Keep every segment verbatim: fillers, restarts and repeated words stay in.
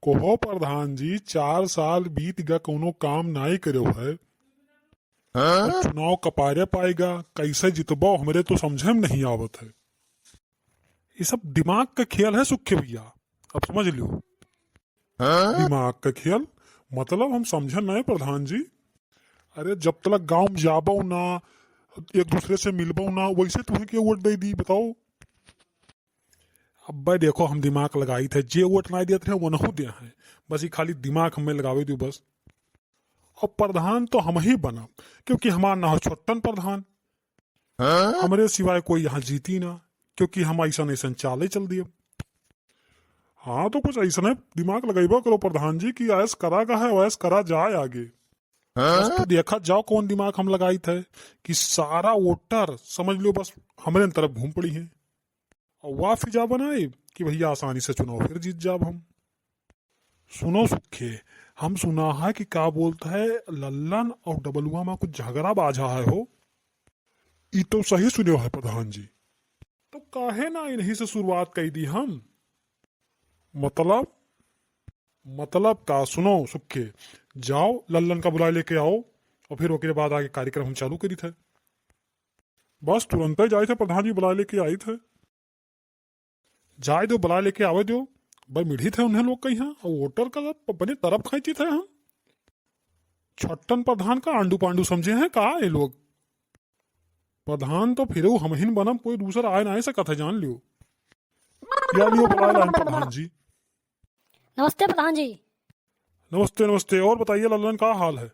कहो प्रधान जी, चार साल बीत गा, कौनो काम नाई करेउ है। हाँ? चुनाव कपारे पाएगा, कैसे जितबो, हमरे तो समझे में नहीं आवत है। ये सब दिमाग का खेल है सुखे भैया, अब समझ लियो। हाँ? दिमाग का खेल? मतलब हम समझे नहीं प्रधान जी। अरे जब तलक गाँव में जाबो ना, एक दूसरे से मिलबो ना, वैसे तुम्हें के वोट दे दी बताओ? अब्बे देखो हम दिमाग लगाइत है, जे वोट नाई देत रहे वनहु दे हैं, बस ये खाली दिमाग हमें लगावे दो बस। अब प्रधान तो हम ही बना, क्योंकि हमार नाव छोटन प्रधान। हाँ? हमरे सिवाय कोई यहाँ जीती ना, क्योंकि हम ऐसन ऐसन चाले चल दिए। हाँ, तो कुछ ऐसने दिमाग लगइबा करो प्रधान जी कि ऐस करा का है, वैस करा जाए आगे। हाँ? बस तो देखा जाओ कौन दिमाग हम लगाइत है कि सारा वोटर समझ लो बस हमरे तरफ घूम पड़ी है। और वाह फिजा बनाए कि भैया आसानी से चुनाव फिर जीत जाब हम। सुनो सुखे, हम सुना है कि का बोलता है लल्लन और डबलुआ में कुछ झगड़ा बाझा है हो। ई तो सही सुने है प्रधान जी। तो काहे ना इन्हीं से शुरुआत कई दी हम? मतलब? मतलब का? सुनो सुखे, जाओ लल्लन का बुलाए लेके आओ और फिर ओकरे बाद आगे कार्यक्रम हम चालू करी थे। बस तुरंत ही जाए थे, प्रधान जी बुलाए लेके आई थे। जाए दो, बुलाए लेके आवे दो। बड़ मिढ़ी थे उन्हें लोग कहीं, और वोटर का अपने तरफ खींची थे हम। छट्टन प्रधान का आंडू पांडू समझे हैं का ये लोग? प्रधान तो फिर हम ही बनम, कोई दूसरा आए ना सकत है, जान लियो। या लियो, बुलाए लाए प्रधान जी। नमस्ते प्रधान जी। नमस्ते, नमस्ते। और बताइए लल्लन, का हाल है?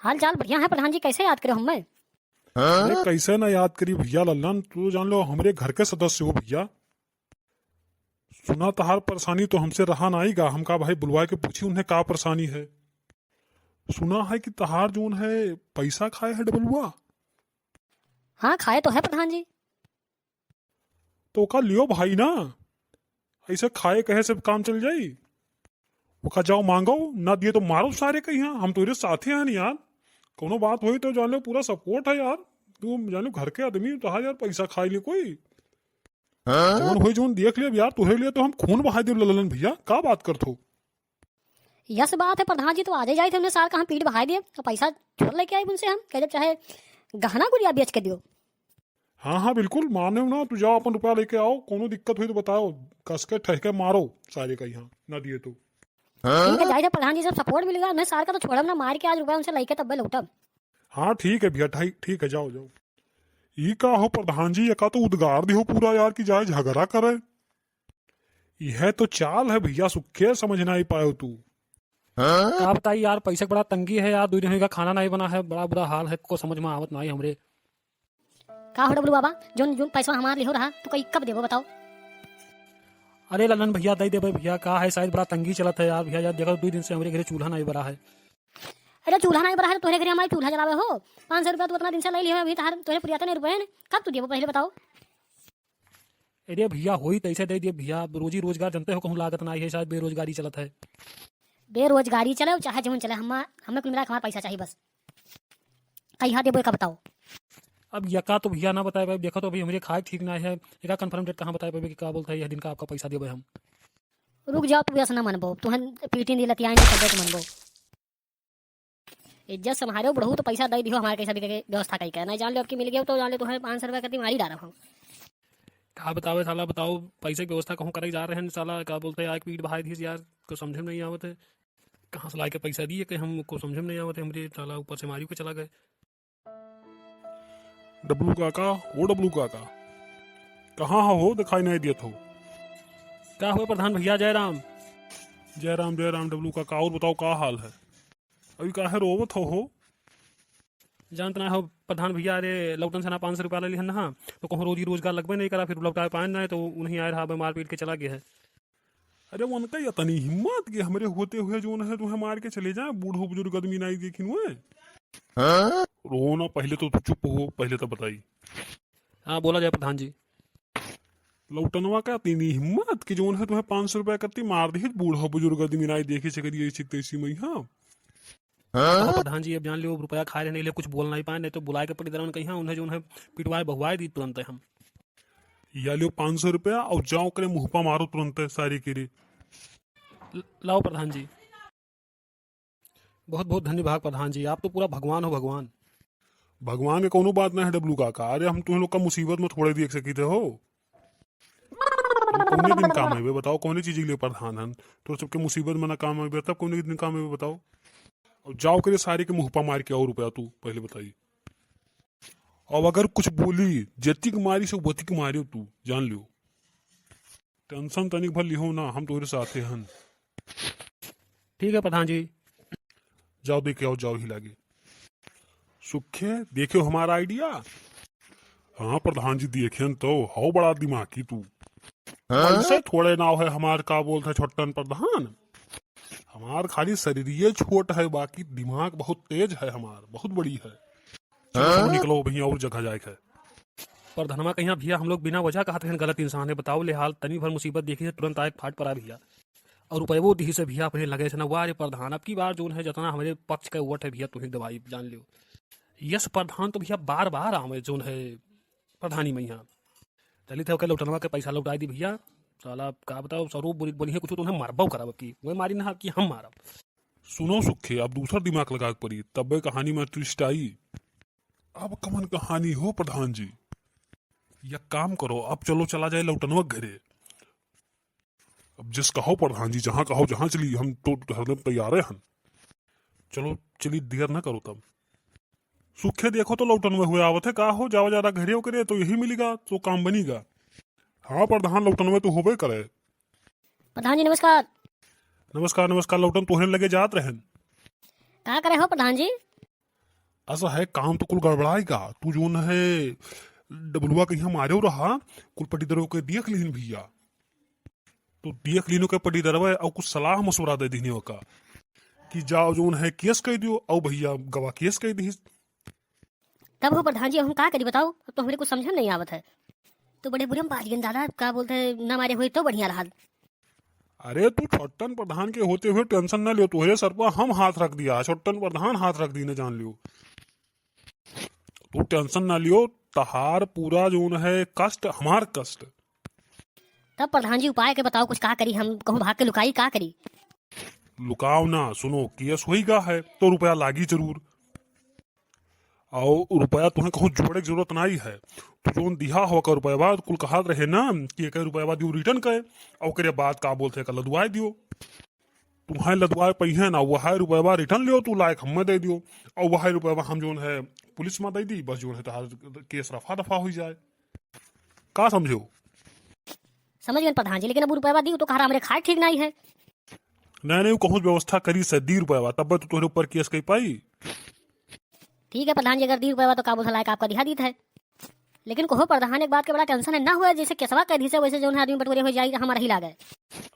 हाल चाल बढ़िया है प्रधान जी, कैसे याद करे हमें? अरे कैसे ना याद करी भैया लल्लन, तू जान लो हमरे घर के सदस्य हो भैया। सुना तहार परेशानी तो हमसे रहा नाई गा, हम का भाई बुलवा के पूछी उन्हें का परेशानी है। सुना है कि तहार जोन है पैसा खाए है डबलुआ। हाँ खाए तो है प्रधान जी। तो ओका लियो भाई ना, ऐसे खाए कहे से काम चल जाई? ओका जाओ मांगो, ना दिए तो मारो सारे के यहाँ। हम तोरे साथे हैं यार, कोनो बात होई तो जान लो पूरा सपोर्ट है यार। तू जान लो घर के आदमी, तहार यार पैसा खाई ले कोई। हाँ? जौन होई जौन देख लेब यार, तोहरे लिए तो हम खून बहाई देब ललन भैया, का बात करत हो? यस बात है प्रधान जी, तो आजे जाइत है उन्हें सार का हम पीठ बहाई देब, तो पैसा छोड़ लेके आई उनसे हम, कह देब चाहे गहना गुड़िया बेच के दियो। हाँ हाँ बिल्कुल माने ना, तू जाओ अपन रुपया लेके आओ, कोनो दिक्कत होई तो बताओ, कस के ठहके मारो सारे का यहाँ ना दिए तो। ठीक है, जाइत है प्रधान जी, सब सपोर्ट मिलेगा उन्हें सार का, तो छोड़ब ना, मार के आज रुपया उनसे लेके तब्बे लौटब। हाँ ठीक है भैया, ठीक, ठीक है, जाओ जाओ। ई का हो प्रधान जी, एका तो उद्गार दिहो पूरा यार कि जाए झगड़ा करे। यह तो चाल है भैया, सुखे समझ ना ही पायो तू। का बताई यार, पैसे के बड़ा तंगी है यार, दो दिन होइगा खाना नहीं बना है, बड़ा बुरा हाल है, को समझ में आवत नहीं हमरे। का हो डब्लू बाबा, जोन जोन पैसा हमार लिहो रहा, तो कई कब देबो बताओ? अरे ललन भैया, दे देबे भैया, का है शायद बड़ा तंगी चलत है यार भैया, यार देखो दो दिन से हमरे घरे चूल्हा नहीं बरा है। अरे चूल्हा नहीं बरा है तो तोहरे घरे हमारे चूल्हा जलावे हो? पाँच सौ रुपया तू उतना दिन से ले लियो, अभी तोहरे पुरियाते नहीं रुपये हैं, कब तू देबो पहले बताओ? अरे भैया, होई तैसे दे दिए भैया, रोजी रोजगार जनते हो कहूँ लागत ना है, शायद बेरोजगारी चलत है। बेरोजगारी चले चाहे जौन चले, हम हमें कुल मिला के हमारा पैसा चाहिए बस। कहिया देबो एका बताओ? अब यका तो भैया ना बताए भाई, देखो तो अभी हमरे खाए ठीक ना है, एका कन्फर्म डेट कहाँ बताए पाबे कि का बोलता है यह दिन का आपका पैसा देबे हम। रुक जाओ, तू ऐसा ना मनबो, तुहन पीटिन दी लतियाइन तबे तो मनबो। इज्जत संभारो बुढ़ऊ, तो पैसा दे दियो हमारे कैसा भी करके व्यवस्था कई के, नहीं जान लो अब की मिल गयो तो जान लो तुम्हें पाँच सौ रुपया करती मारी डालो हम। का बतावे साला, बताओ पैसे की व्यवस्था कहूँ करे जा रहे हैं साला, का बोलते हैं आग पीट बहाई थी यार, को समझे में नहीं आवत है, कहाँ से ला के पैसा दिए कि हम को समझे में नहीं आवत है, हमरे साला ऊपर से मारी के चला गए। डब्लू काका, ओ डब्लू काका, कहाँ हो, हो दिखाई नहीं देत हो? का हुआ प्रधान भैया? जय राम। जय राम, जय राम डब्लू काका, और बताओ का हाल है? अभी काहे रोवत हो, हो? जानत ना हो प्रधान भैया, अरे लौटन से ना पाँच सौ रुपया ले लिहन ना, तो कहूँ रोजी रोजगार लगबे नहीं करा, फिर लौटाए पाए ना, तो उन्हीं आए रहा, मार पीट के चला गया है। अरे उनका इतनी हिम्मत कि हमरे होते हुए जोन है तुम्हें मार के चले जाए, बूढ़ो बुजुर्ग आदमी नहीं देखिन हुए। हाँ? रो ना, पहले तो तू चुप हो, पहले तो बताई। हाँ, बोला जाए प्रधान जी। लौटनवा का इतनी हिम्मत कि जोन है तुम्हें पाँच सौ रुपया करती मार दी, बूढ़ो बुजुर्ग आदमी नहीं देखे से करिए इसी तैसी में, हाँ। हाँ? प्रधान जी, अब जान लियो, रुपया खाए रहे, नहीं ले कुछ बोल नहीं पाए, नहीं तो बुलाए के पड़ी दरवन कहीं, हाँ, उन्हें जोन है पिटवाए बहुआए दी तुरंत हम। या लियो पाँच सौ रुपया और जाओ करे मुँह पा मारो तुरंत सारी के रे। ल-, लाओ प्रधान जी। बहुत बहुत धन्यवाद प्रधान जी, आप तो पूरा भगवान हो भगवान। भगवान के कौनो बात ना है डब्लू काका। अरे हम तुम लोग का मुसीबत में थोड़े देख सकी थे हो। हम कौने दिन काम आइबे बताओ, कौने चीज के लिए प्रधान हन? तो सबके मुसीबत में ना काम आइबे, तब कौने दिन काम आइबे बताओ? और जाओ करे सारे के मुंह पर मार के और रुपया तू पहले बताई। अब अगर कुछ बोली, जतिक मारी से बतिक मारियो तू, जान लियो। टेंशन तनिक भर लिहो ना, हम तोहरे साथे हन। ठीक है प्रधान जी। जाओ देखे आओ, जाओ ही लागे। सुखे, देखे हो हमारा आइडिया? हाँ प्रधान जी, देखेन तो, हो बड़ा दिमागी तू। हाँ? ऐसे थोड़े नाव है हमार, का बोलत है, छोटन प्रधान। हमार खाली शरीरिये छोट है, बाकी दिमाग बहुत तेज है हमार, बहुत बड़ी है। चलो, हाँ? चलो निकलो भैया, और जगह जाए के है। प्रधानमा कहिया भैया, हम लोग बिना वजह कहत रहन गलत इंसान है, बताओ ले हाल, तनी भर मुसीबत देखी है, तुरंत आए फाट पड़ा भैया। और रुपये वो दिही से भैया अपने लगे से ना, वाह रे प्रधान, अब की बार जोन है जितना हमारे पक्ष का वोट है भैया, तुम्हें दवाई जान लियो। यस प्रधान तो भैया बार बार आवे जोन है प्रधानी मैया। चली थे ओके लौटनवा के पैसा लौटाई दी भैया। साला का बताओ, सरो बोली बोली है कुछ तो उन्हें मारबो करब, अब की वही मारी ना कि हम मारब। सुनो सुखे, अब दूसर दिमाग लगा के पड़ी, तब्बे कहानी में ट्विस्ट आई। अब कमन कहानी हो प्रधान जी? या काम करो, अब चलो चला जाए लौटनवा के घरे। अब जिस कहो प्रधान जी, जहाँ कहो, जहाँ चली, हम तो हरदम तैयार हन। चलो चली, देर ना करो तब। सुखे देखो तो लौटनवे हुए आवत है, का हो, जावा जा रहा घरे ओकरे, तो यही मिलीगा, तो काम बनीगा। हाँ प्रधान, लौटनवे तो होबे करे। प्रधान जी नमस्कार। नमस्कार, नमस्कार लौटन, तोहरे लगे जात रहन। का करे हो प्रधान जी? ऐसा है, काम तो कुल गड़बड़ाएगा। तू जोन है डबलुआ कहिया मारे रहा, कुल पटीदारों के देख लीन भैया। तो देख लीनो के पटीदारवा और कुछ सलाह मशवरा दे दीने ओका कि जाओ जोन है केस कह दियो, और भैया गवा केस कह दी। तब हो प्रधान जी, हम का करी बताओ, अब तो हमरे कुछ समझ में नहीं आवत है। तो बड़े बुरे में बाज गए दादा, का बोलते हैं, ना मारे हुए तो बढ़िया रहा। अरे तू छोटन प्रधान के होते हुए टेंशन ना लियो, तोहरे सर पर हम हाथ रख दिया, छोटन प्रधान हाथ रख दीने जान लियो। तू टेंशन ना लियो, तहार पूरा जोन है कष्ट हमार कष्ट। तब प्रधान जी उपाय के बताओ कुछ, का करी हम, कहूँ भाग के लुकाई, का करी? लुकाओ ना, सुनो केस होई गा है तो रुपया लागी जरूर। और रुपया तुम्हें कहूँ जोड़े के जरूरत नहीं है। तू जोन दिहा हो का रुपया बाद कुल कहात रहे ना कि एक रुपया बाद यू रिटर्न करे, और ओकरे बाद का बोलते हैं, लदवाए दियो। तुम्हें लदवाए पहिए ना, वह रुपया रिटर्न लियो, तू लायक हमें दे दियो, और वह रुपया हम जोन है पुलिस में दे दी, बस जोन है तहार केस रफा दफा हो जाए। का समझो? समझ गए प्रधान जी, लेकिन अब रुपया दी तो कहा हमरे खाए ठीक नहीं है। नहीं, नहीं, कहूँ व्यवस्था करी से दी रुपया, तब तो तोहरे ऊपर केस कही पाई। ठीक है प्रधान जी, अगर दी रुपया तो का बोला लायक आपका दिहा दीत है। लेकिन कहो प्रधान, एक बात के बड़ा टेंशन है, ना हुआ जैसे केसवा कह दी से वैसे जोन है आदमी बटोरे हो जाए, हमारा ही लागे।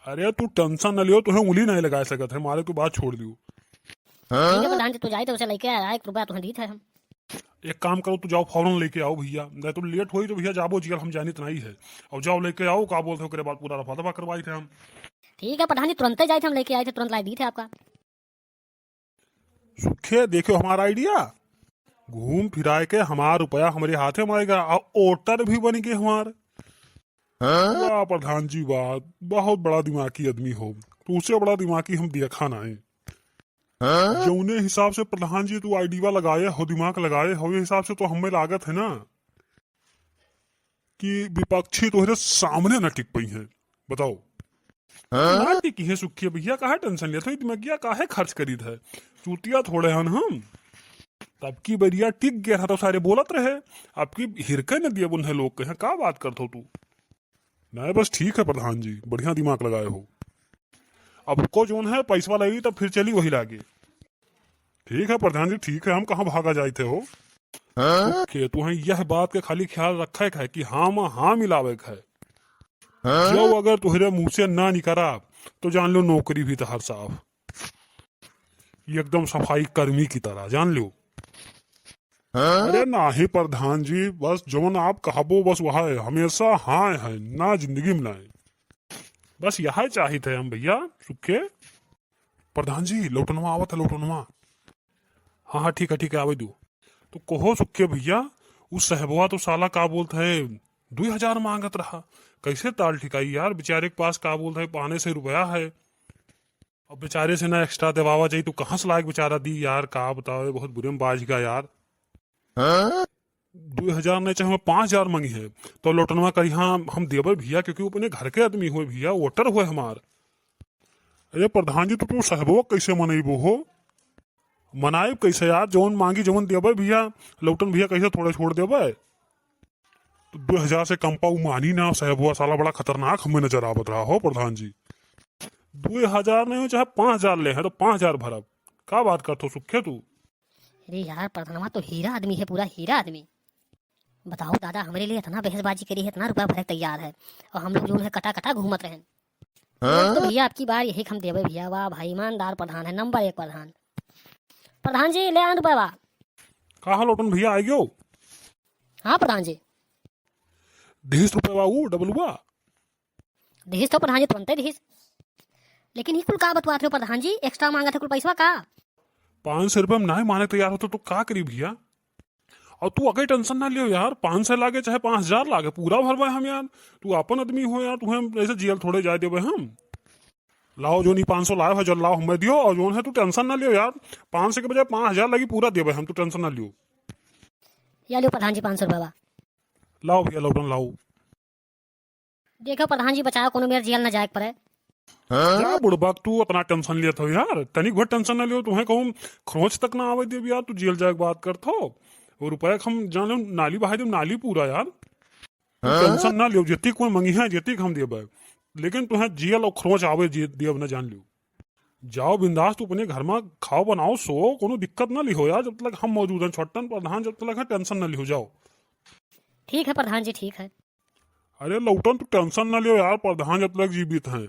अरे तू टेंशन न लियो, तुहे उंगली नहीं लगा सकत है, मारे के बात छोड़ दियो। ठीक है प्रधान जी, तू जाए तो उसे लेके आया, एक रुपया तुहे दीत है हम। एक काम करो, तू जाओ फौरन लेके आओ भैया, नहीं तो लेट होई तो भैया जाबो जियल हम जानित नहीं है। और जाओ लेके आओ, का बोलते हो, ओकरे बाद पूरा रफा दफा करवाई थे हम। ठीक है प्रधान जी, तुरंते जाए थे हम लेके आए थे, तुरंत लाई दी थे आपका। सुखे, देखियो हमारा आइडिया, घूम फिराए के हमार रुपया हमरे हाथे में आएगा और वोटर भी बन गए हमार। वाह प्रधान जी वाह, बहुत बड़ा दिमागी आदमी हो, तुझसे बड़ा दिमागी हम देखा नहीं। जौने हिसाब से प्रधान जी तू आइडिया लगाए हो, दिमाग लगाए हो, ये हिसाब से तो हमें लागत है ना कि विपक्षी तोहरे सामने न टिक पइहें। बताओ। हाँ? ना टिकी है सुखिया भैया, काहे टेंशन लेत हो? ई दिमागिया काहे खर्च करीत है? चूतिया थोड़े हन हम। तब की बरिया टिक गया था तो सारे बोलत रहे, अब की हिरके न दिए बुन्हे लोग कहे, का बात करत हो तू? नहीं, बस ठीक है प्रधान जी, बढ़िया दिमाग लगाए हो। अब को जोन है पैसवा ले ली, तब फिर चली वही लागे। ठीक है प्रधान जी, ठीक है, हम कहाँ भागा जाते हो? हाँ? ओके, तुम्हें यह बात का खाली ख्याल रखे के है कि हाँ में हाँ मिलावे के है। हाँ? जो अगर तुहरे मुंह से ना निकला, तो जान लो नौकरी भी तहार साफ, एकदम सफाई कर्मी की तरह, जान लो। हाँ? अरे नाही प्रधान जी, बस जौन आप कहबो बस वह है, हमेशा हाँ है, ना जिंदगी में ना है। बस यह चाहित है हम भैया, सुखे। प्रधान जी, लौटनवा आवत है, लौटनवा। हाँ, हाँ, ठीक है, ठीक है, आवे दो। तो कहो सुखे भैया, उ साहबवा तो साला का बोलत है, दुई हजार मांगत रहा। कैसे ताल ठिकाई यार, बेचारे के पास का बोलत है, पाने से रुपया है। अब बेचारे से ना एक्स्ट्रा देवावा जाई, तू कहाँ से लायक बेचारा दी यार, का बतावे, बहुत बुरे में बाझ गया यार। हाँ? दुई हजार नहीं, चाहे पाँच हजार मांगी है, तो लौटनवा करी, "हाँ, हम देबे भैया, क्योंकि वो अपने घर के आदमी हुए भैया, वोटर हुए हमार।" अरे प्रधान जी, तो तू साहबवा कैसे मनइबो हो? मनाइब कैसे यार? जौन मांगी, जौन देबे भैया, लौटन भैया कैसे थोड़े छोड़ देबे? तो दुई हजार से कम पाऊ मानी ना साहबवा, साला बड़ा खतरनाक हमें नजर आवत रहा हो प्रधान जी। दुई हजार नहीं हो, चाहे पाँच हजार ले हैं, तो पाँच हजार भरब। का बात करत हो सुखे तू? अरे यार, प्रधानवा तो हीरा आदमी है, पूरा हीरा आदमी। बताओ दादा, हमरे लिए इतना बहसबाजी करी है, इतना रुपया भरे तैयार है, और हम लोग जो है कटा कटा घूमत रहेन। हाँ? तो भैया, आपकी बार यही हम देवे भैया। वाह भाई, ईमानदार प्रधान है, नंबर एक प्रधान। प्रधान जी, ले आन रुपया। का हाल लौटन भैया, आ गयो? हाँ प्रधान जी। दिहिस रुपया ऊ डबलुआ? दिहिस तो प्रधान जी, तुरंते दिहिस। लेकिन ई कुल का बतवात हो प्रधान जी, एक्स्ट्रा मांगत है कुल पैसवा का? पाँच सौ रुपया में नाहीं माने तैयार होतो तो का करी भैया? और तू अगर टेंशन ना लियो यार, पाँच सौ लागे चाहे पाँच हजार लागे, पूरा भरबे हम यार। तू अपन आदमी हो यार, तुहे ऐसे जेल थोड़े जाए देबे हम। लाओ, जोन ई पाँच सौ लाए हो, जल लाओ, हमें दियो, और जोन है तू टेंशन ना लियो यार, पाँच सौ के बजाय पाँच हजार लागी, पूरा देबे हम, तू टेंशन ना लियो। या लियो प्रधान जी, पाँच सौ रुपया बा। लाओ भैया, लौटन लाओ। देखो प्रधान जी, बचाओ, कोनो मेर जेल ना जाए के पड़े। जा बुड़बक, तू इतना टेंशन लेत हो यार, तनिक भर टेंशन ना लियो, तुम्हें कहूँ खरोच तक ना आवे देब यार, तू जेल जाए के बात करत हो। और रुपया के हम जान लो नाली बहाई देब, नाली पूरा यार। तू टेंशन ना लियो, जेतिक कोई मंगी है, जेतिक हम देबे, लेकिन तुम्हें जेल और खरोच आवे जे-, देब ना, जान लियो। जाओ बिंदास, तू अपने घर में खाओ, बनाओ, सो, कोनो दिक्कत ना लिहो यार, जब तक हम मौजूद हैं, छोटन प्रधान जब तक है, टेंशन ना लिहो, जाओ। ठीक है प्रधान जी, ठीक है। अरे लौटन, तू टेंशन ना लियो यार, प्रधान जब तक जीवित हैं।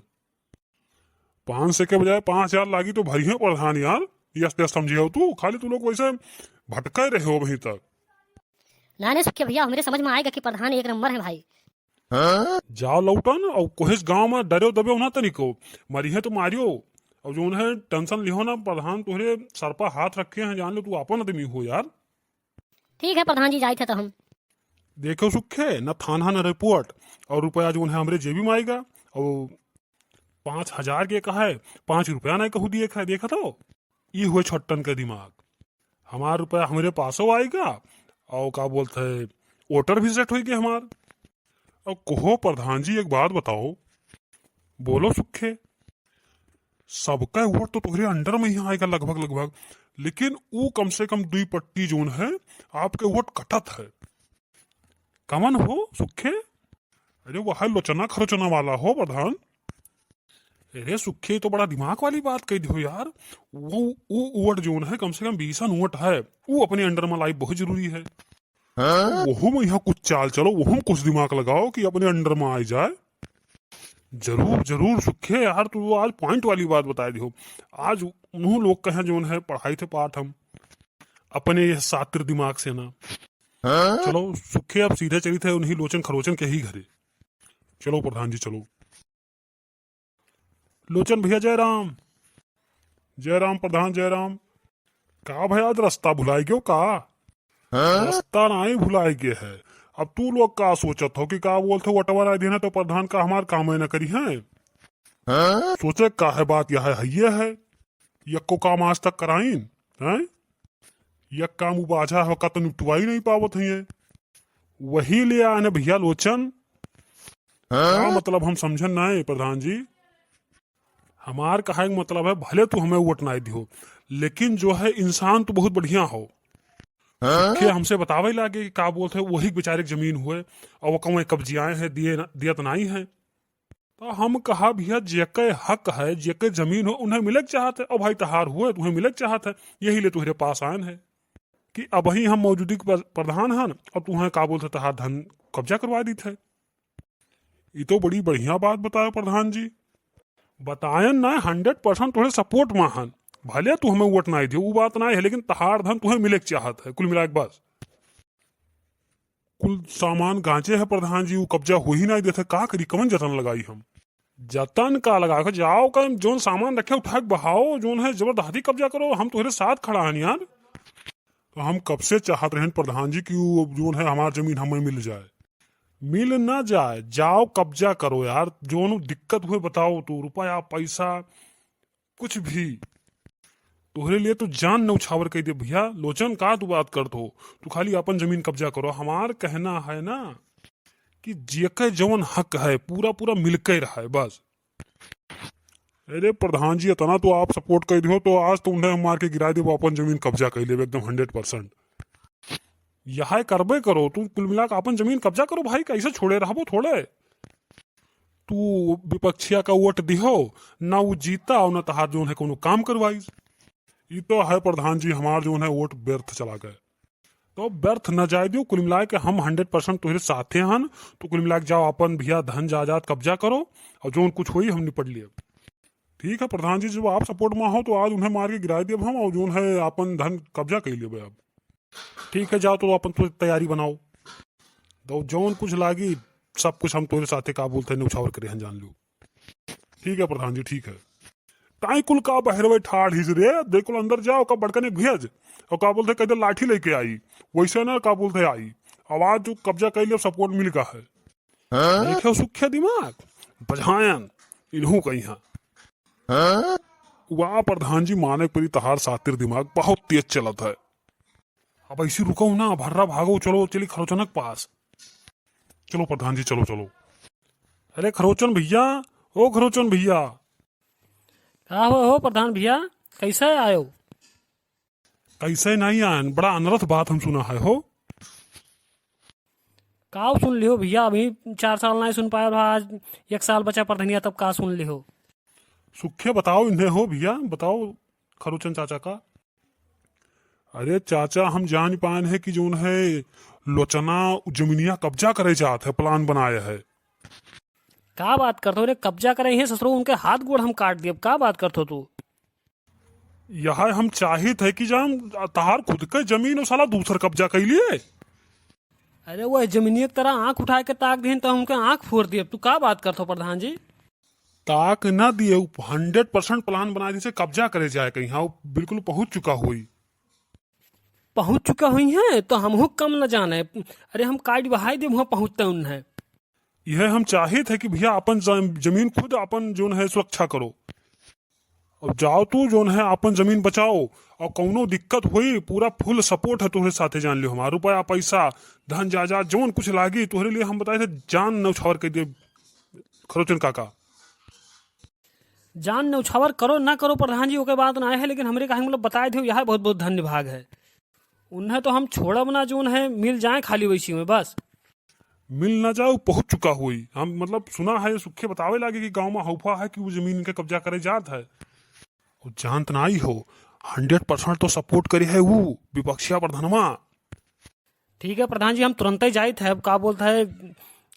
पाँच सौ के बजाय पाँच हजार लागी तो भरी है प्रधान यार, यस यस समझे हो तू, खाली तू लोग वैसे भटके रहे हो अभी तक। ना, नहीं सुखे भैया, हमरे समझ में आएगा कि प्रधान एक नंबर है भाई। जाओ लौटन, और कोहेस गाँव में डरे दबे ना तनिको, मरी है तो मारियो, और जो उन्हें टेंशन लिहो ना, प्रधान तोहरे सर पर हाथ रखे हैं, जान लो तू अपन आदमी हो यार। ठीक है प्रधान जी, जाइत है तो हम। देखो सुखे, न थाना न रिपोर्ट, और रुपया जो है हमरे जेबी में आएगा, और पाँच हजार के कहा है, पाँच रुपया नहीं कहू दिए खाए, देखा तो, ई हुए छोटन का दिमाग। हमार रुपया हमरे पासो आएगा, और का बोलते है, वोटर भी सेट होइगे हमार। और कहो प्रधान जी, एक बात बताओ, बोलो सुखे, सबका वोट तो तोहरे अंडर में ही आएगा लगभग लगभग, लेकिन ऊ कम से कम दुई पट्टी जोन है, आपके वोट कटत है। कमन हो सुखे? अरे वह लोचना खरोचना वाला हो प्रधान। अरे सुखे, तो बड़ा दिमाग वाली बात कह दियो यार। वो, वो वोट जोन है, कम से कम बीसन वोट है, वो अपने अंडर में लाई बहुत जरूरी है। वहू में यहाँ कुछ चाल चलो, वहू में कुछ दिमाग लगाओ कि अपने अंडर में आ जाए। जरूर, जरूर सुखे यार, तू आज पॉइंट वाली बात बता दियो। आज उन्हों लोग कहे जोन है पढ़ाई थे पाठ हम अपने ये सातिर दिमाग से ना। चलो सुखे, अब सीधे चली थे उन्हीं लोचन खरोचन के ही घरे। चलो प्रधान जी, चलो। लोचन भैया, जय राम। जय राम प्रधान, जय राम। का भैया, आज रास्ता भुलाए गयो का? रास्ता नहीं भुलाए गए है। अब तू लोग का सोचत हो कि का बोलते, वोटवा ना देना तो प्रधान का हमार काम न करी है? सोचे का है, बात यह है, ये है, यक्को काम आज तक कराइन, हैं? यक काम उबाझा है, का तो निपटवाई नहीं पावत है। वही ले आए न भैया लोचन। का मतलब, हम समझन ना है प्रधान जी। हमार कहे के मतलब है, भले तू हमें वोट ना दियो, लेकिन जो है इंसान तो बहुत बढ़िया हो। के हमसे बतावे लागे कि का बोलते है, वही बेचारे के जमीन हुए और वो कौन कब्जियाए हैं, दिए न, दियत नहीं है। तो हम कहा, "भैया, जेके हक है, जेके जमीन हो, उन्हें मिले के चाहत है। और भाई, तहार हुए, तुम्हें मिले के चाहत है, यही ले तुम्हारे पास आयन है कि अबही हम मौजूदगी पर प्रधान हन, अब तुम्हें का बोलते, तहार धन कब्जा करवा दीत है।" ये तो बड़ी बढ़िया बात बताए प्रधान जी। बतायन ना, हंड्रेड परसेंट तुम्हारे सपोर्ट में हन। भले तू हमें वोट ना दियो, वो बात ना है, लेकिन तहार धन तुम्हें मिले के चाहत है, कुल मिला के बस। कुल सामान गांजे है प्रधान जी, वो कब्जा हो ही नहीं देते, का करी, कवन जतन लगाई हम? जतन का लगा के जाओ, का जोन सामान रखे उठा के बहाओ, जोन है जबरदस्ती कब्जा करो, हम तुम्हारे साथ खड़ा हन यार। तो हम कब से चाहत रहन प्रधान जी कि वो जोन है हमार जमीन हमें मिल जाए, मिल ना जाए, जाओ कब्जा करो यार, जोन दिक्कत हुए बताओ तो, रुपया पैसा कुछ भी। तोहरे लिए तो जान नौछावर कइ देब भइया। लोचन, का तू बात करत हो? तू खाली आपन जमीन कब्जा करो। हमार कहना है ना कि जेके जवन हक है, पूरा पूरा मिलके रहे बस। अरे प्रधान जी, इतना तो आप support कइ दिहो, तो आज तो उन्हें हम मार के गिराइ देब, आपन जमीन कब्जा कइ लेब एकदम hundred percent। यह करबे करो, तू कुल मिला के आपन जमीन कब्जा करो भाई, कैसे छोड़े रहबो थोड़े। तू विपक्षिया का वोट दिहो, ना उ जीता और ना तहार जौन है कोनो काम करवाई। ई तो है प्रधान जी, हमार जौन है वोट व्यर्थ चला गए। तो व्यर्थ न जाए दियो, कुल मिला के हम hundred percent तोहरे साथे हन। तो कुल मिला के जाओ, आपन भइया धन जायदाद कब्जा करो और जौन कुछ होई हम निपट लेब। ठीक है प्रधान जी, जब आप support में हो तो आज उन्हें मार के गिराइ देब हम और जौन है आपन धन कब्जा कइ लेबे। अब ठीक है, जाओ तो आपन तो तैयारी बनाओ, तो जौन कुछ लागी सब कुछ हम तोहरे साथे, का बोलते हैं, नौछावर करे हैं, जान लो। ठीक है प्रधान जी, ठीक है। ताई कुल का बहरवे ठाड़ हिज रे, दे कुल अंदर जाओ, का बड़कने भेज, और का बोलते, कहते लाठी लेके आई, वैसे ना, का बोलते, आई। आवाज जो कब्जा कइ ले, support मिल गा है। देखे सुखे दिमाग बझायन इनहू कहीं है। वाह प्रधान जी, माने परी, तहार सातिर दिमाग बहुत तेज चलत है। अब ऐसी रुको ना, भर्रा भागो, चलो चली खरोचनक पास। चलो प्रधान जी, चलो चलो। अरे खरोचन भइया, ओ खरोचन भइया। का हो, हो प्रधान भइया, कैसे आयो? कैसे नहीं आयन, बड़ा अनरथ बात हम सुना है हो। का सुन लिहो भइया, अभी चार साल नहीं सुन पाए रहा, आज एक साल बचा प्रधानिया, तब का सुन लिहो? सुखे बताओ इन्हें हो भइया, बताओ खरोचन चाचा का। अरे चाचा, हम जान पायन है कि जौन है लोचना जमीनिया कब्जा करे जात है, plan बनाया है। का बात करत हो रे, कब्जा करे हैं ससुरो, उनके हाथ गोड़ हम काट दियब, का बात करत हो तू? यह हम चाहित है कि जान तहार खुद के जमीन और साला दूसर कब्जा कइ लिए। अरे वो जमीनिया की तरह आँख उठा के ताक देहन तो हमके आँख फोड़ दियब, तू का बात करत हो प्रधान जी? ताक ना दिए, उ hundred percent plan बना दिए, कब्जा करे जाए कहीं। हाँ, उ बिल्कुल पहुँच चुका होई। पहुँच चुका होई है तो हमहू कम न जाने। अरे हम काट बहाई देब, वहाँ पहुँचते उन्हें। यह हम चाहित है कि भइया आपन जम-, जमीन खुद आपन जौन है सुरक्षा करो। अब जाओ तू जौन है आपन जमीन बचाओ, और कौनो दिक्कत होई, पूरा full support है तोहरे साथे, जान लियो। हमार रुपया, पैसा, धन जायदाद, जौन कुछ लागी तोहरे लिए हम बताए थे, जान नौछावर कइ देब खरोचन काका। जान नौछावर करो ना करो प्रधान जी, ओके बात ना है, लेकिन हमरे कहे मतलब बताए थे, यह बहुत बहुत धन्य भाग है। उन्हें तो हम छोड़ब ना, जौन है मिल जाए खाली वैसी में बस। मिल ना जाओ, पहुँच चुका होई। हम मतलब सुना है, सुखे बतावे लागे कि गाँव में हौफा है कि वो जमीन इनके कब्जा करे जात है। वो जानत नाई हो, hundred percent तो support करे है वो विपक्षिया प्रधानमा। ठीक है प्रधान जी, हम तुरंत ही जाइत है। अब का बोलता है,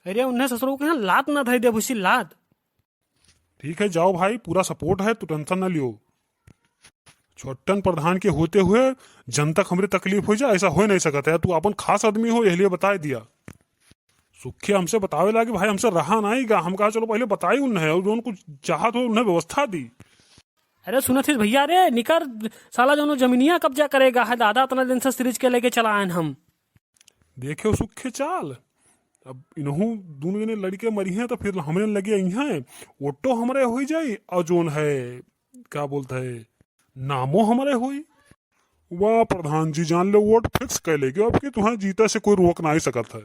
अरे उन्हें ससुरो के यहाँ लात ना धई देब, उसी लात। ठीक है, जाओ भाई, पूरा support है, तू tension ना लियो। छोटन प्रधान के होते हुए जनता के हमरे तकलीफ हो जाए, ऐसा हो नहीं सकता है। तू अपन खास आदमी हो, यह लिए बताए दिया। सुखे हमसे बतावे लागे, भाई, हमसे रहा नहीं गा। हम कहा, चलो पहले बताई उन्हें, और जो उनको चाहत हो, उन्हें व्यवस्था दी। अरे सुनत हिस भइया, रे निकर, साला जौनो जमीनिया कब्जा करेगा है, दादा इतना दिन से सीरीज के लेके चला आयन हम। देखे सुखे चाल, अब इनहू दोनों जने लड़के मरी हैं तो फिर हमरे लगे आई हैं, वोटो हमरे होई जाई और जौन है, का बोलता है, नामो हमरे होई। वाह प्रधान जी, जान ले वोट fix कर लेके, अब कि तुम्हें जीते से कोई रोक नहीं सकत है।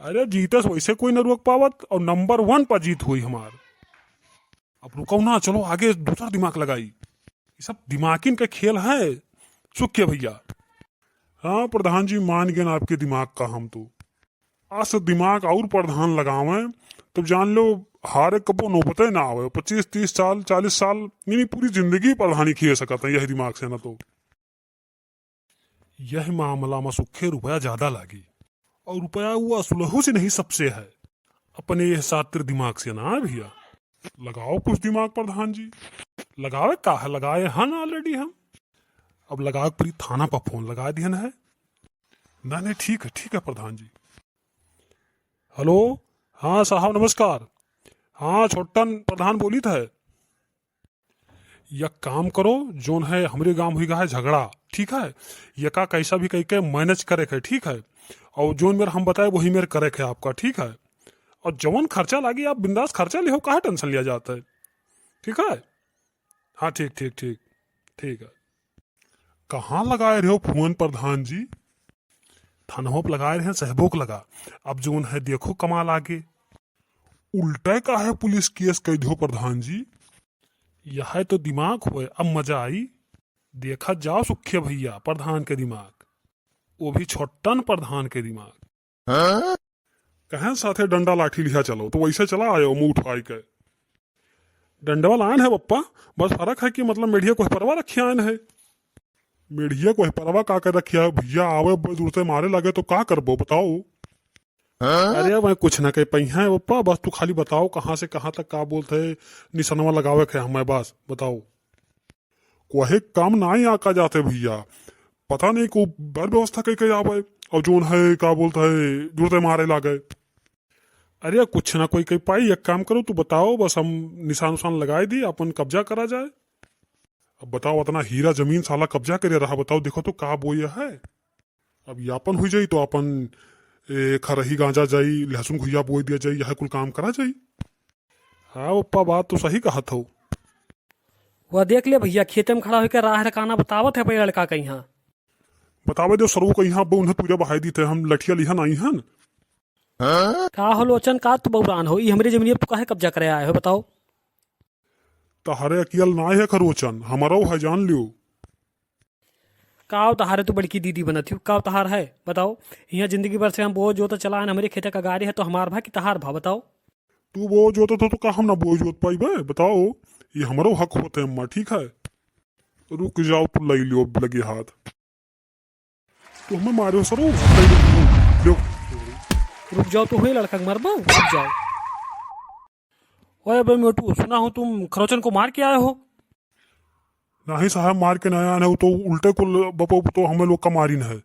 अरे जीते से वैसे कोई न रोक पावत, और number one पर जीत हुई हमार। अब रुको ना, चलो आगे दूसरा दिमाग लगाई। ये सब दिमागिन का खेल है सुखे भइया। हाँ प्रधान जी, मान गए आपके दिमाग का हम तो। अस दिमाग और प्रधान लगावें, तब जान लो हारे कबो नौबते ना आवे। पच्चीस, तीस साल, चालीस साल, यानी पूरी जिंदगी प्रधानी खेल सकत है यही दिमाग से ना तो। यह मामला में सुखे रुपया ज्यादा लागी, और रुपया वो असुलहू से नहीं सबसे है। अपने यह सातिर दिमाग से ना भइया, लगाओ कुछ दिमाग प्रधान जी। लगावे का है, लगाए हन already हम। अब लगावे परी थाना पर फोन लगा दिहन है। नहीं, नहीं, ठीक है, ठीक है प्रधान जी। हेलो, हाँ साहब नमस्कार। हाँ, छोटन प्रधान बोलित है। या काम करो, जौन है हमरे गांव हुई गा है झगड़ा, ठीक है, यका कैसा भी कह के manage करे के, ठीक है, और जौन मेरे हम बताए वही मेरे करे के आपका, ठीक है, और जौन खर्चा लागी आप बिंदास खर्चा लिहो, काहे tension लिया जाता है, ठीक है। हाँ, ठीक, ठीक, ठीक, ठीक है। कहाँ लगाए रहे हो फोन प्रधान जी? थानवो पे लगाए रहे, सहबो के लगा। अब जोन है देखो कमाल आगे। उल्टा काहे पुलिस केस कइ दियो प्रधान जी? यह तो दिमाग होए, अब मजा आई। देखा जाओ सुखिया भैया प्रधान के दिमाग, वो भी छोटन प्रधान के दिमाग। कहें साथे डंडा लाठी लिहा चलो, तो वैसे चला आयो मुंह उठाई के। डंडवा लान है बप्पा, बस फर्क है कि मतलब मेढ़िया कोई परवा रखिया आन है। मेढ़िया कोई परवा का कर रखिया है भैया, आवे बड़े दूर से मारे लगे तो का करबो बताओ? अरे मैं कुछ ना कह पाई है बप्पा, बस तू खाली बताओ कहाँ से कहाँ तक का बोलते है, निशानवा लगावे के हमें, बस बताओ। कोहे काम नाई आका जाते भैया, पता नहीं को बर व्यवस्था कई कई आवे, और जोन है का बोलता है जुड़ते मारे लागे। अरे कुछ ना कोई कई पाई, एक काम करो तू बताओ, बस हम निशान उशान लगाए दी, अपन कब्जा करा जाए। अब बताओ इतना हीरा जमीन साला कब्जा करे रहा, बताओ देखो तो का बोया है। अब यापन हुई जाई तो अपन ए, खरही गांजा जाई, लहसुन घुइया बोई दिया जाई, यह कुल काम करा जाई। हाँ पप्पा, बात तो सही कहत हो। वह देख ले भैया, खेते में खड़ा होकर राह रकाना बतावत है अपने लड़का का यहाँ। बतावे दो सरऊ का यहाँ, अब उन्हें तुझे बहाई दी थे, हम लठिया लिहन आई हन। का हो लोचन, का तू बौरान हो? ई हमरे जमीनिया पे काहे कब्जा करे आए हो, बताओ? तहरे अकियल ना है खरोचन, हमारा है, जान लियो। काव तहार है, तू बड़की दीदी बनत हियो, काव तहार है, बताओ? हियाँ जिंदगी भर से हम बोझ जोत चलान, हमरे खेते का गाड़ी है, तो हमार भा कि तहार भा, बताओ? तू बोझ जोत हो, तो का हम ना बोझ जोत पाई बे, बताओ? ये हमरो हक होते अम्मा, ठीक है? रुक जाओ, तू लई लियो लगे हाथ। तू हमें मारो सरो, लई लियो, लियो। रुक जाओ, तू हुई लड़का के मारबो, रुक जाओ। ओए बे मोटू, सुना हूँ तुम खरोचन को मार के आए हो? नहीं साहब, मार के नहीं आए हैं, वो तो उल्टे कुल बपो तो हमें लोग का मारिन है।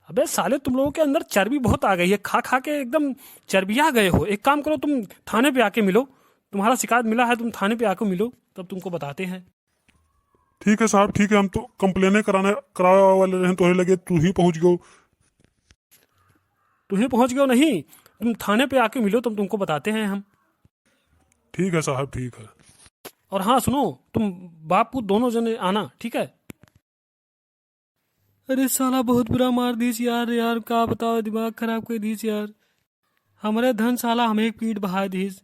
अबे साले, तुम लोगों के अंदर चर्बी बहुत आ गई है, खा खा के एकदम चर्बिया गए हो। एक काम करो, तुम थाने पे आके मिलो, तुम्हारा शिकायत मिला है, तुम थाने पे आके मिलो, तब तुमको बताते हैं। ठीक है साहब, ठीक है, हम तो कंप्लेने कराने, करावे वाले रहे, तोहरे लगे तू ही पहुँच गयो। तू ही पहुँच गयो नहीं, तुम थाने पे आके मिलो, तब तुमको बताते हैं हम। ठीक है साहब, ठीक है। और हाँ सुनो, तुम बाप पूत दोनों जने आना, ठीक है? अरे साला बहुत बुरा मार दीस यार, यार का बताओ, दिमाग खराब कर दीस यार। हमरे धन साला हमें पीठ बहा दीस।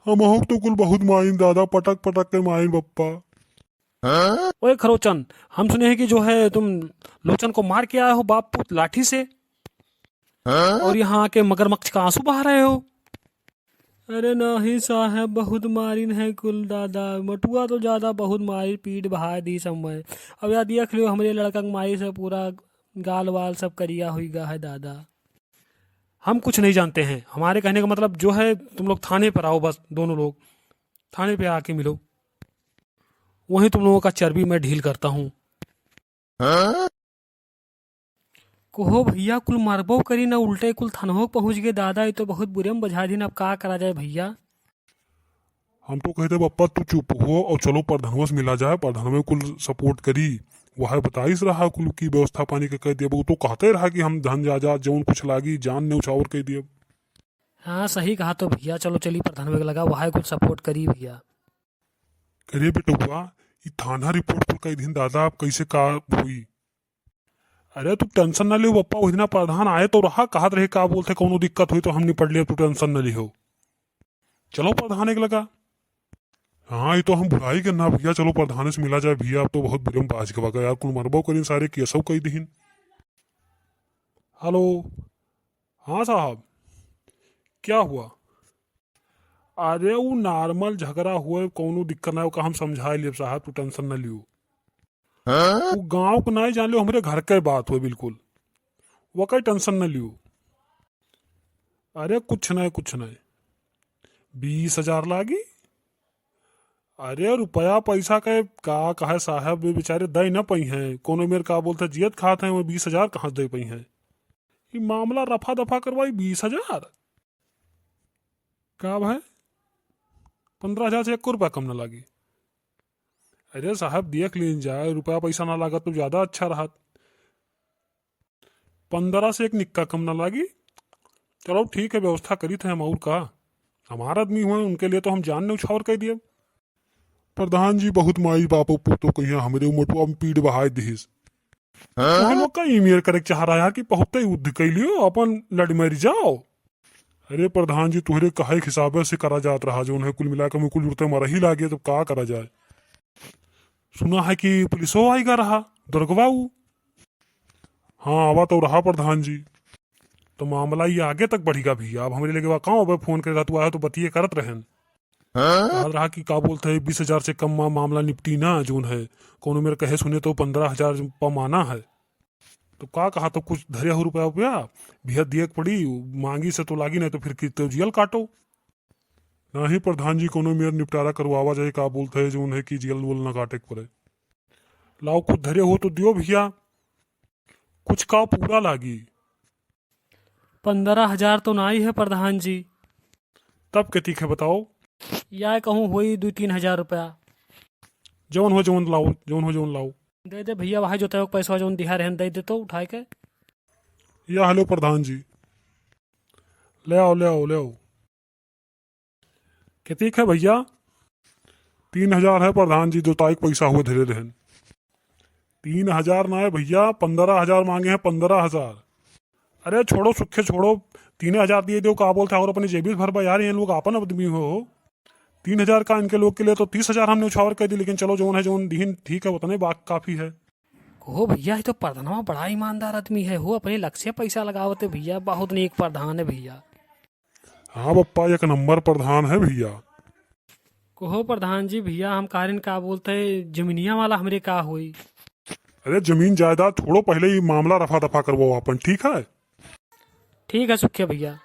हम तो कुल बहुत माइन दादा, पटक पटक के माइन बप्पा। ओए खरोचन, हम सुने हैं कि जो है तुम लोचन को मार के आए हो बाप पूत लाठी से, और यहाँ आके मगरमच्छ का आंसू बहा रहे हो। अरे नहीं साहब, बहुत मारिन है कुल दादा। मटुआ तो ज्यादा बहुत मारी पीट बहा दी समय। अब यार देख लियो, हमरे लड़का के मारी से पूरा गाल वाल सब करिया हुई गा है दादा। हम कुछ नहीं जानते हैं, हमारे कहने का मतलब जो है तुम लोग थाने पर आओ, बस दोनों लोग थाने पे आके मिलो, वहीं तुम लोगों का चर्बी मैं ढील करता हूँ। कहो भैया, कुल मरबो करी ना, उल्टे कुल थनहो पहुँच गए दादा, ये तो बहुत बुरे में बझा दिन, अब का करा जाए भैया? हम तो कहते बप्पा तू चुप हो और चलो प्रधानवा से मिला जाए, प्रधानवा कुल सपोर्ट करी, वह बताइस रहा कुल की व्यवस्था पानी के कह दिया, वो तो कहते रहा कि हम धन जा जा जौन कुछ लागी जान ने उछावर कह दिया। हाँ सही कहा तो भैया, चलो चली प्रधानवा के लगा, वह कुल सपोर्ट करी भैया। अरे बेटुआ, ई थाना रिपोर्ट पर कई दिन दादा, अब कैसे का होई? अरे तू टेंशन ना ले बप्पा, वही दिना प्रधान आए तो रहा, कहत रहे का बोलते कौनो दिक्कत हुई तो हम निपट लिया, तू टेंशन ना लिहो। चलो प्रधान एक लगा। हाँ, ये तो हम बुराई के ना भैया, चलो प्रधान से मिला जाए भैया, अब तो बहुत बुरे में बाज गवा यार, कुल मरबो करीन सारे केसो कई दीन। हेलो, हाँ साहब, क्या हुआ? अरे वो नॉर्मल झगड़ा हुए, कौनो दिक्कत ना हो, का हम समझा लेब साहब, तू टेंशन ना लियो। वो गाँव को नहीं जान लियो, हमरे घर के बात हुए बिल्कुल, वो कई टेंशन ना लियो। अरे कुछ नहीं, कुछ नहीं, बीस हजार लागी। अरे रुपया पैसा के का कहे साहब, वे बेचारे दे न पई हैं, कोनो मेर का बोलते जियत खात हैं, वो बीस हजार कहाँ से दे पई हैं? ये मामला रफा दफा करवाई बीस हजार। का भाई, पन्द्रह हजार से एक रुपया कम ना लागी। अरे साहब देख लीन जाए, रुपया पैसा ना लागत तो ज्यादा अच्छा रहत। पन्द्रह से एक निक्का कम ना लागी। चलो ठीक है, व्यवस्था करी थे हम, और का, हमार आदमी हुए, उनके लिए तो हम जान न्यौछावर कह दिए। प्रधान जी, बहुत माई बाप ऊपर तो कहिया हमरे उमटुआ में पीठ बहाय दिहिस। हाँ? हम लोग का ई मेर करे के चाह रहा यार कि बहुते युद्ध कइ लियो, अपन लड़ मरि जाओ। अरे प्रधान जी, तुहरे कहे के हिसाबे से करा जात रहा, जौन है कुल मिला के मुकुल जुड़ते मरही लागे, तब का करा जाए? सुना है कि पुलिसो आइगा रहा, दरोगवा ऊ। हाँ, आवा तो रहा प्रधान जी। तो मामला ये आगे तक बढ़िगा भैया। अब हमरे लगे बा, कहूँ अबे फोन करे रहा, तू आया तो बतिये करत रहेन। हाँ? कहत रहा कि का बोलत है, बीस हजार से कम मा-, मामला निपटी ना, जौन है। कौनो मेरे कहे सुने तो पन्द्रह हजार पा माना है। तो का कहा, तो कुछ धरे हो रुपया उपया, भैया दिए के पड़ी, मांगी से तो लागी, नहीं तो फिर की तो जेल काटो। नाही प्रधान जी, कौनो मेर निपटारा करवावा जाए, का बोलत है, जौन है कि जेल वेल ना काटे के पड़े। लाओ, कुछ धरे हो तो दियो भैया, कुछ का पूरा लागी। पन्द्रह हजार तो नाही है प्रधान जी। तब के ठीक है, बताओ। या कहूँ होई दुइ तीन हजार रुपया। जौन हो जौन लाओ, जौन हो जौन लाओ। दे दे भैया, वहाँ जोतावे के पैसा जौन दिहा रहन, दे दे तो उठाए के। या हेलो प्रधान जी, ले आओ, ले आओ, ले आओ। कितनी है भैया? तीन हजार है प्रधान जी, जोताई के पैसा हुए धरे रहन। तीन हजार ना है भैया, पन्द्रह हजार मांगे हैं, पन्द्रह हजार। अरे छोड़ो सुखे, छोड़ो, तीन हजार दिए दो, का बोलते हैं, और अपने जेबी से भरबा यार, ये लोग आपन आदमी हो। तीन हजार का इनके लोग के लिए तो तीस हजार हमने उछावर कर दी, लेकिन चलो जौन है जौन दीहिन ठीक है, उतने बात काफी है। कहो भैया, ये तो प्रधानवा बड़ा ईमानदार आदमी है हो, अपने लग से पैसा लगावते भैया, बहुत नेक प्रधान है भैया। हाँ बप्पा, एक नंबर प्रधान है भैया। कहो प्रधान जी, भैया हम कारण का बोलते हैं, जमीनिया वाला हमरे का होई? अरे जमीन जायदाद छोड़ो, पहले ये मामला रफा दफा करवाओ अपन, ठीक है? ठीक है सुखे भैया।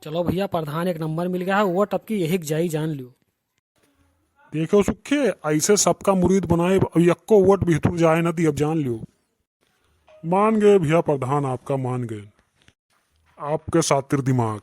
चलो भैया, प्रधान एक नंबर मिल गया है, वोट अब की यही जाई, जान लियो। देखो सुखे, ऐसे सबका मुरीद बनाए, अब यक्को वोट भीतर जाए ना दी, अब जान लियो। मान गए भैया प्रधान, आपका मान गए, आपके सातिर दिमाग।